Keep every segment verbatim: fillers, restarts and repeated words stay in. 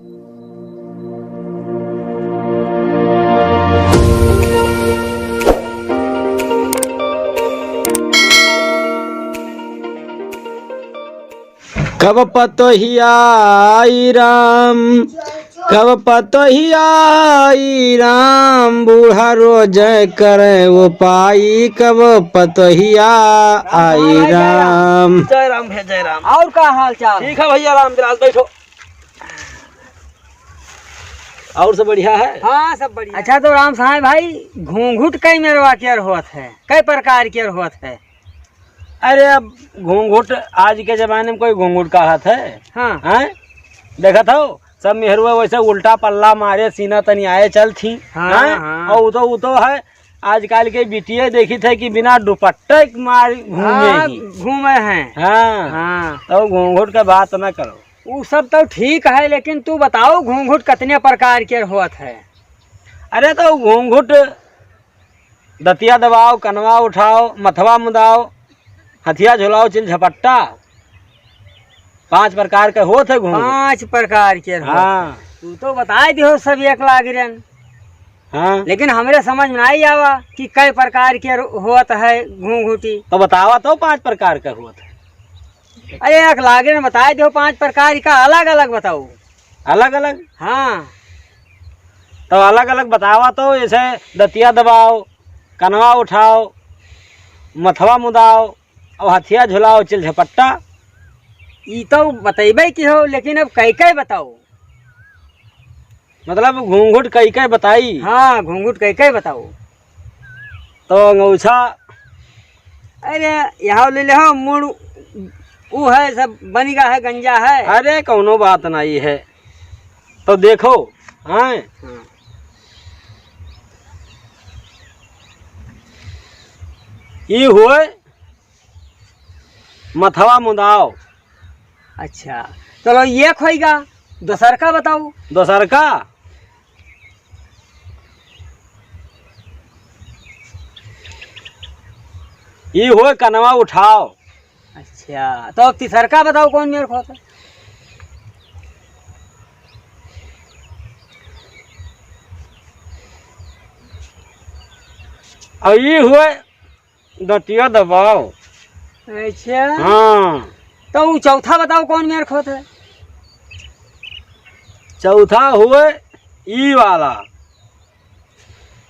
कब पतोहिया आई राम, कब पतोहिया आई राम, बूढ़ा रोज करे उपाई, कब पतोहिया आई राम। जय राम भैया, जय राम। और का हाल चाल? ठीक है भैया रामविलास, बैठो। और सब बढ़िया है? हाँ, सब बढ़िया। अच्छा, तो राम सहाय भाई, घूंघट कई मेरवा केर होत है, कई प्रकार केर होत है? अरे, अब घूंघट, आज के जमाने में कोई घूंघट कहत है? हाँ। हैं? देखत हो, सब मेहरुआ वैसे उल्टा पल्ला मारे, सीना तनी आए चलत ही। हाँ, हैं? हाँ। और उ तो, उ तो है, आजकल के बिटिया देखित है कि बिना दुपट्टे के मार घूमे हाँ, ही। घूमे हैं। हाँ। हाँ। तो घूंघट के बात न करो। उ सब तो ठीक है, लेकिन तू बताओ, घूंघट कितने प्रकार के होत है? अरे, तो घूंघट दतिया दबाओ, कनवा उठाओ, मथवा मुदाओ, हथिया झुलाओ, चिल झपट्टा, पांच प्रकार के होत है घूंघट। पांच प्रकार के होत है। हाँ। तू तो बताए दिहो सब एक लागिरन। हाँ। लेकिन हमरे समझ में नहीं आवा कि कई प्रकार के होत है घूंघटी। तो बतावा तो पांच प्रकार के होत है। अरे, एक लागिरन बताए दिहो पांच प्रकार का, अलग अलग बताओ। अलग अलग? हाँ। तो अलग अलग बतावा तो, जैसे दतिया दबाओ, कनवा उठाओ, मथवा मुदाओ, और हथिया झुलाओ, चिल झपट्टा। ई तो बतैबे की हो, लेकिन अब कई कई बताओ। मतलब घूंघट कई कई बताई? हाँ, घूंघट कई कई बताओ। तो अंगौछा। अरे, यहाँ ले ले हो, मुड़ ऊ है, सब बनिगा है, गंजा है। अरे, कौनो बात नहीं है। तो देखो, हैं? हाँ। ई हुए मथवा मुदाओ। अच्छा, चलो, ये खोइगा, दोसर का बताओ। दोसर का? ई होए कनवा उठाओ। अच्छा, तो अब तीसर का बताओ, कौन मेर खोत है? और ई हुए दतिया दबाओ। अच्छा। हाँ। तो उ चौथा बताओ, कौन मेर खोत है? चौथा हुए ई वाला।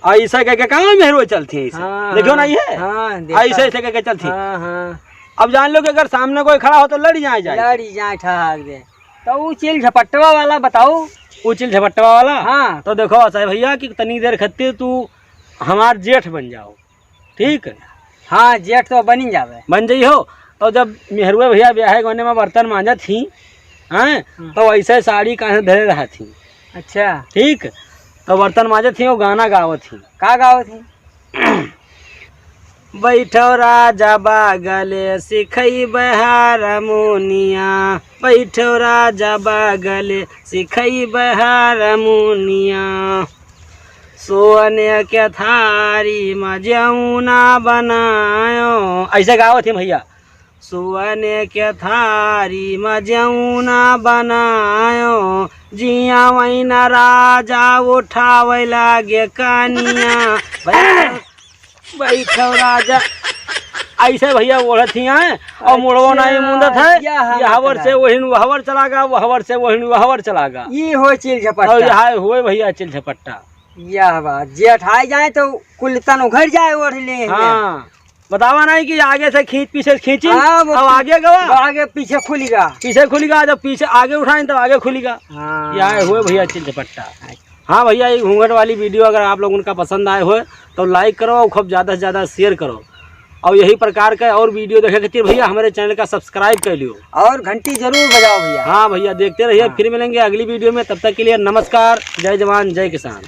ऐसे कह के कहाँ मेहरुआ चलती है ऐसे? हाँ, देखो ना हाँ। ये। हाँ, देखा। ऐसे, ऐसे कह के चलती। हाँ, हाँ। अब जान लो कि अगर सामने कोई खड़ा हो तो लड़ी जाए, जाए। लड़ी जाए, ठहाक दे। तो उ चिल झपट्टवा वाला बताओ। उ चिल झपट्टवा वाला? हाँ। तो देखो, अजय भैया, कि तनी देर खातिर तू हमार जेठ बन जाओ। ठीक? हाँ, जेठ तो बनी जावे। बन जइहो। तो जब मेहरुए भैया ब्याहे गौने में बर्तन मांजत ही, हैं, हम्म। तो ऐसे साड़ी काहे धरे रहत ही। अच्छा। ठीक? तो बर्तन मांजत ही, वो गाना गावत ही। का गावत ही? बैठो राजा बागले सिखई बहार मुनिया, बैठो राजा बागले सिखई बहार मुनिया। सोने के थारी में जौना बनायो। ऐसे गावत ही भैया। सोने के थारी में जौना बनायो, जिया वैना राजा उठावे लागे कनिया। बैठो, बैठो राजा। ऐसे भैया ओढ़त ही हैं और मुड़वो अच्छा, नहीं मुंदत है। यह हालत यहवर से है। वहिन वहवर चला गा, वहवर से वहिन वहवर चला गा। ये हो चिल झपट्टा। और यह हुए भैया चिल झपट्टा। यह बात, जेठ आए जाए तो कुल तन उघर जाए ओढ़ ले। हाँ, बतावा नहीं कि आगे से खींच, पीछे से खींची, हाँ, वो अब पी-, आगे गवा। आगे पीछे खुलिगा। पीछे खुलिगा, जब पीछे आगे उठाएं तब आगे खुलिगा। हाँ। यह हुए भैया चिल झपट्टा। हाँ भैया, ये घूंघट वाली video अगर आप लोगन का पसंद आए होए तो like करो और खूब ज्यादा से ज्यादा share करो। और यही प्रकार का और video देखे खातिर भैया हमारे channel का subscribe कर लियो। और घंटी जरूर बजाओ भैया। हाँ भैया, देखते रहिए, हाँ। फिर मिलेंगे अगली video में, तब तक के लिए नमस्कार, जय जवान, जय किसान।